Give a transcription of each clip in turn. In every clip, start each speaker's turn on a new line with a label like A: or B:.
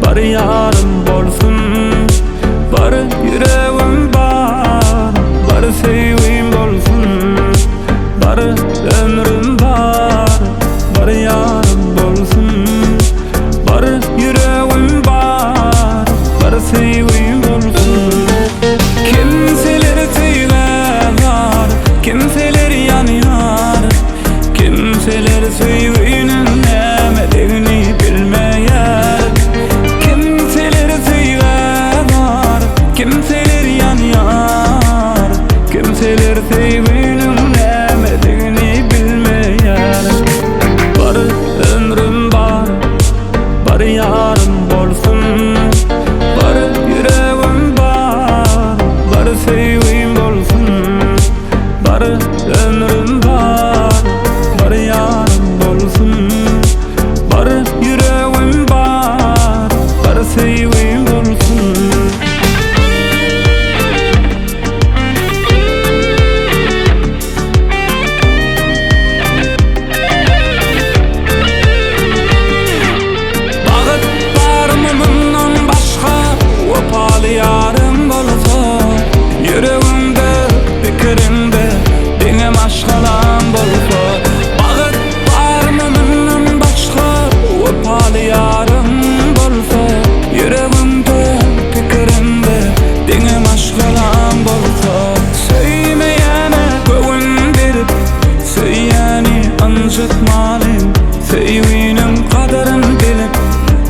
A: Bir ýarym bolsun. Bir ýüregim bar, bir söýgim bolsun. Bir ömrüm bar, bir ýarym bolsun. Bir ýüregim bar, bir söýgim bolsun. Kimseler söýgä zar, kimseler ýanýar. Kimseler söýginiň nämedigini bilmeýär. Kimseler söýgä zar, kimseler ýanýar. Kimseler söýginiň nämedigini bilmeýär. Bir ömrüm bar, bir ýarym bolsun. Bir ýüregim bar, bir söýgim bolsun. Bir ömrüm bar, bir ýarym bolsun. Bir ýüregim bar, bir söýgim bolsun. Bagyt barmy mundan başga, wepaly ýaryň bolsa. Ýüregiňde, pikiriňde diňe maşgalaň bolsa. Bagyt barmy mundan başga, wepaly ýaryň bolsa. Ýüregiňde, pikiriňde diňe maşgalaň bolsa. Söýmeýäne göwün berip, söýýäni ynjytmalyň. Söýginiň gadyryn bilip,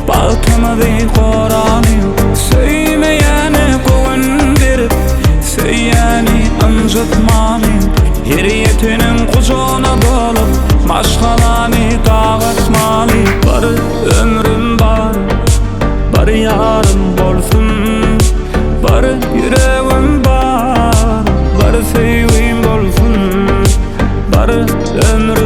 A: bagtymyzy goralyň. Söýmeýäne göwün berip, söýýäni ynjytmalyň. Her ýeteniň gujagyna dolup, maşgalany dagatmaly. Bir ömrüm bar, bir ýarym bolsun. Bir ýüregim bar, bir söýgim bolsun. Bir ömrüm.